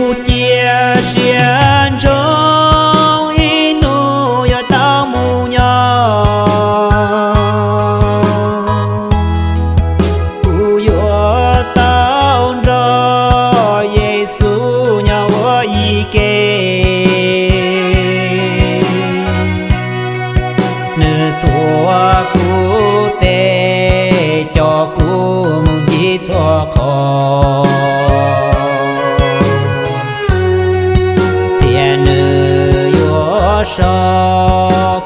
Kuv cia siab ntsoov ib hnub yuav tau mus nyob. Kuv yuav tau nrog Yexus nyob ua ib ke. Nws tuav kuv tes coj kuv mus ncig txhua qhov, thiab nws yuav so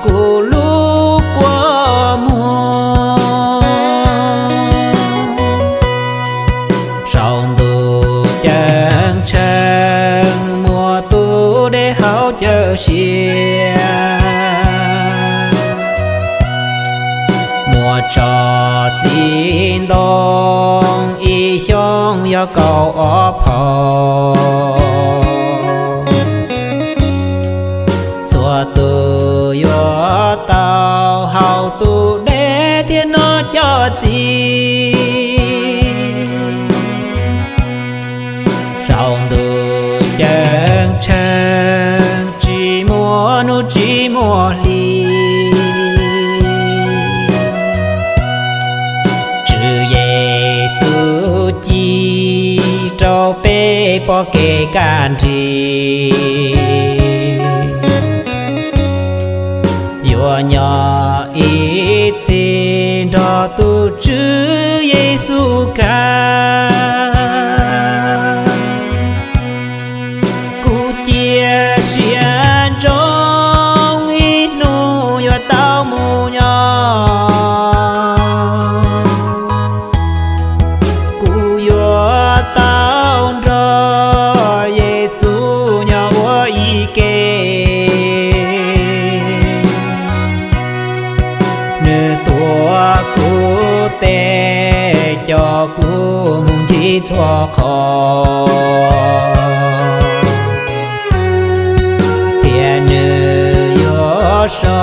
kuv lub kua muag. Saum ntuj ceeb tsheej muaj tus dej haus cawm siab, muaj tsob txiv ntoo ib xyoos yog kaum ob phau. Txhua tus yuav tau haus tus dej thiab noj cov txiv. Saum ntuj ceeb tsheej tsis muaj hnub tsis muaj hli. Tswv Yexus ci rau peb pom kev kaj nrig, yuav nyob ib txhis nrog tus Tswv Yexus kaj. Kuv cia siab ntsoov ib hnub yuav tau mus nyob. Kuv yuav tau nrog Yexus nyob ua ib ke. Nws tuav kuv tes coj kuv mus ncig txhua qhov, thiab nws yuav so